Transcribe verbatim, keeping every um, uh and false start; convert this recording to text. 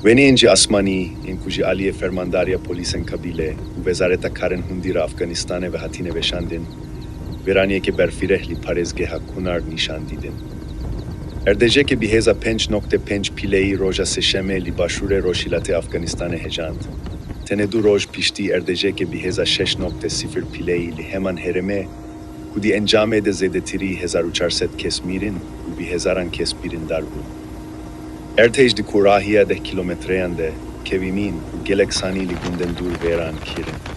Wêneyên ji asmanî yên ku ji aliyê Fermandariya Polîsên Kabîle û Wezareta Karên Hundî re Afganistanê ve hatine veşandin, vêraniyeke berfireh li parêzgeha Kunar nîşan didin. Erdêjeke bi hêza pênc nokte pênc pîleyî roja Sêşemê li başûrê rojhilatê Afganistanê hejand. Tenê du roj piştî erdêjeke bi hêza şeş nokte sifir pîleyî li heman herêmê, ku di encamê de zêdetirî hezar û çar sed kes mirin û bi hezaran kes birîndar bûn. Erdhej di kûrahiya deh kilometreyan de kevimîn û gelek sanî li gundên dûr vêran kirin.